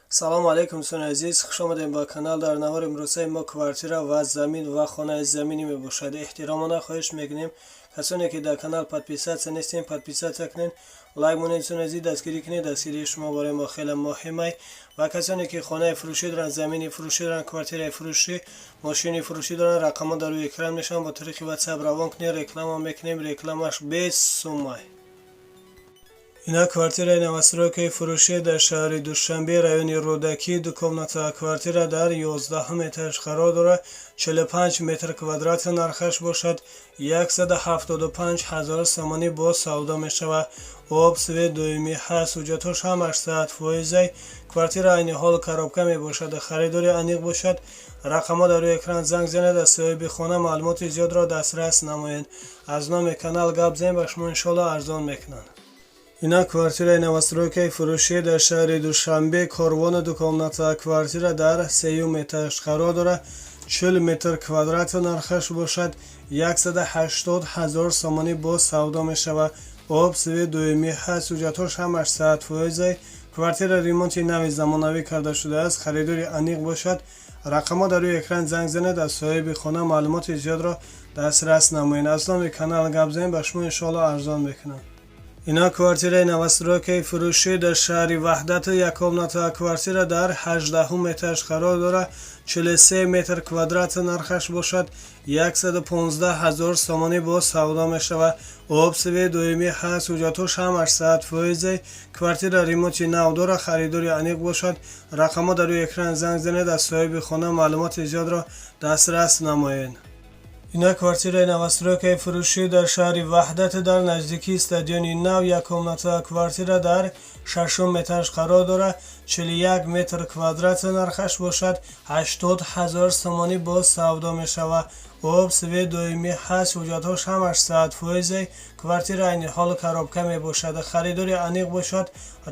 Салому алейкум, дӯстони азиз, хуш омадем ба канал. Дар навори имрӯзаи мо квартира ва замин ва хонаи заминӣ мебошад. Эҳтиромона хоҳиш мекунем, касоне ки дар канал подписаться нестем, подписаться кунед, лайк монед. Дӯстони азиз, дастгирӣ кунед, дастгирии шумо барои мо хеле муҳимай. Ва касоне ки хонаи фурӯшӣ доранд, замини фурӯшӣ доранд, квартираи фурӯшӣ, мошини фурӯшӣ доранд, рақамҳо дар рӯи экран мешаванд, бо тариқи WhatsApp равон кунед, реклама мекунем, рекламаш 20 сумай. Ина квартираи новостройкаи фурӯшӣ дар шаҳри Душанбе, райони Рӯдакӣ, ду комната квартира дар 11-ум этаж қарор дорад, 45 метр квадрат, нархаш бошад 175 ҳазор сомонӣ, боз савдо мешавад. Об, свет доимӣ ҳаст, ҳуҷҷатҳош ҳамаш 100 фоизай. Квартира айни ҳол коробка мебошад. Харидори аниқ бошад, рақамҳо дар рӯи экран, занг занед, аз соҳиби хона маълумоти зиёдро дастрас намоед. Аз номи канал гап занед, ба шумо иншоалло арзон мекунанд. Ина квартираи новостройкаи фурӯшӣ дар шаҳри Душанбе, Корвони, ду комната квартира дар сеюм этаж қарор дорад, 40 метр квадрат, нархаш бошад 180 ҳазор сомонӣ, боз савдо мешавад. Об, свет доимӣ ҳаст, ҳуҷҷатҳош ҳамаш 100 фоизай. Квартира ремонти нави замонавӣ карда шудааст. Харидори аниқ бошад, рақамҳо дар рӯи экран, занг занед, аз соҳиби хона маълумоти зиёдро дастрас намоед. Аз номи канал гап занед, ба шумо иншоалло арзон мекунанд. Ина квартираи новостройкаи фурӯшӣ дар шаҳри Ваҳдат, як комната квартира дар 18-ум этаж қарор дорад, 43 метр квадрат, нархаш бошад 115 ҳазор сомонӣ, боз савдо мешавад. Об, свет доимӣ ҳаст, ҳуҷҷатҳош ҳамаш 100 фоизай. Квартира ремонти нав дорад. Харидори аниқ бошад, рақамҳо дар рӯи экран, занг занед, аз соҳиби хона маълумоти зиёдро дастрас намоед. Ина квартираи новостройкаи фурӯшӣ дар шаҳри Ваҳдат, дар наздикии стадиони нав, як комната квартира дар шашум этаж қарор дорад, 41 метр квадрат, нархаш бошад 80 ҳазор сомонӣ, боз савдо мешавад. Об, свет доимӣ ҳаст, ҳуҷҷатҳош ҳамаш 100 фоизай. Квартира айни ҳол коробка мебошад. Харидори аниқ бошад,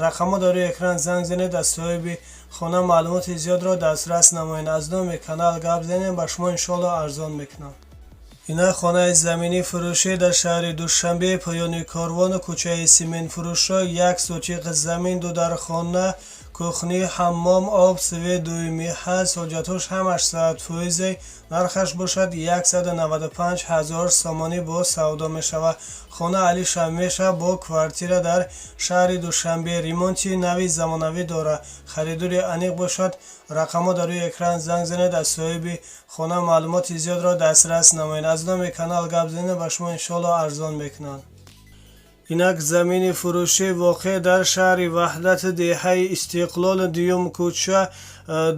рақамҳо дар рӯи экран, занг занед, аз соҳиби хона маълумоти зиёдро дастрас намоед. Аз номи канал гап занем, ба шумо иншоалло арзон мекунам. Ина хонаи заминӣ фурӯшӣ дар шаҳри Душанбе, поёни Корвону, кӯчаи Симентфурӯшо, як сотиқ замин, ду дархона, кухня, ҳаммом, об, свет доимӣ ҳаст, ҳуҷҷатҳош ҳамаш 100 фоизай, нархаш бошад 195 ҳазор сомонӣ, боз савдо мешавад. Хона алиша мешавад бо квартира. Дар шаҳри Душанбе ремонти нави замонавӣ дорад. Харидори аниқ бошад, рақамҳо дар рӯи экран, занг занед, аз соҳиби хона маълумоти зиёдро дастрас намоед. Аз номи канал гап занед, ба шумо иншоалло арзон мекунанд. Инак замини фурӯшӣ воқеъ дар шаҳри Ваҳдат, деҳаи Истиқлол, дуюм кӯча,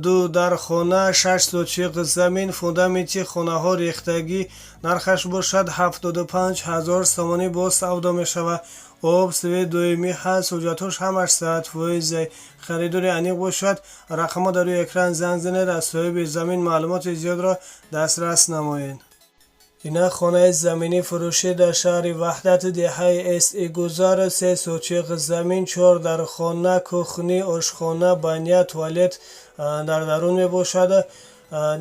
ду дархона, шаш сотиқ замин, фундаменти хонаҳо рехтагӣ, нархаш бошад 75 ҳазор сомонӣ, боз савдо мешавад. Об, свет доимӣ ҳаст, ҳуҷҷатҳош ҳамаш 100 фоизай. Харидори аниқ бошад, рақамҳо дар рӯи экран, занг занед, аз соҳиби замин маълумоти зиёдро дастрас намоед. Ина хонаи заминӣ фурӯшӣ дар шаҳри Ваҳдат, деҳаи Эсигузар, се сотиқ замин, чор дархона, кухня, ошхона, баня, туалет дар дарун мебошад.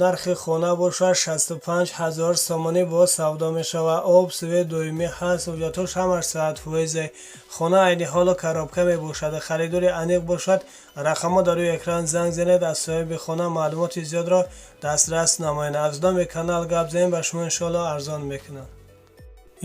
Нархи хона бошад 65 ҳазор сомонӣ, боз савдо мешавад. Об, свет доимӣ ҳаст, ҳуҷҷатҳош ҳамаш 100 фоизай. Хона айни ҳоло коробка мебошад. Харидори аниқ бошад, рақамҳо дар рӯи экран, занг занед, аз соҳиби хона маълумоти зиёдро дастрас намоед. Аз номи канал гап занед, ба шумо иншоалло арзон мекунанд.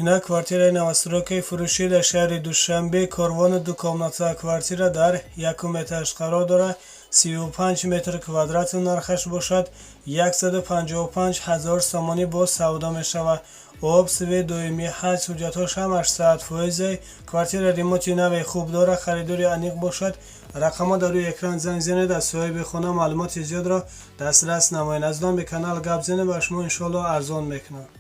Ина квартираи новостройкаи фурӯшӣ дар шаҳри Душанбе, Корвони, ду комната квартира дар якум этаж қарор дорад, 35 метр квадрат, нархаш бошад 155 ҳазор сомонӣ, боз савдо мешавад. Об, свет доимӣ ҳаст, ҳуҷҷатҳош ҳамаш 100 фоизай. Квартира ремонти нави хуб дорад. Харидори аниқ бошад, рақамҳо дар рӯи экран, занг занед, аз соҳиби хона маълумоти зиёдро дастрас намоед. Аз номи канал гап занед, ба шумо иншоалло арзон мекунанд.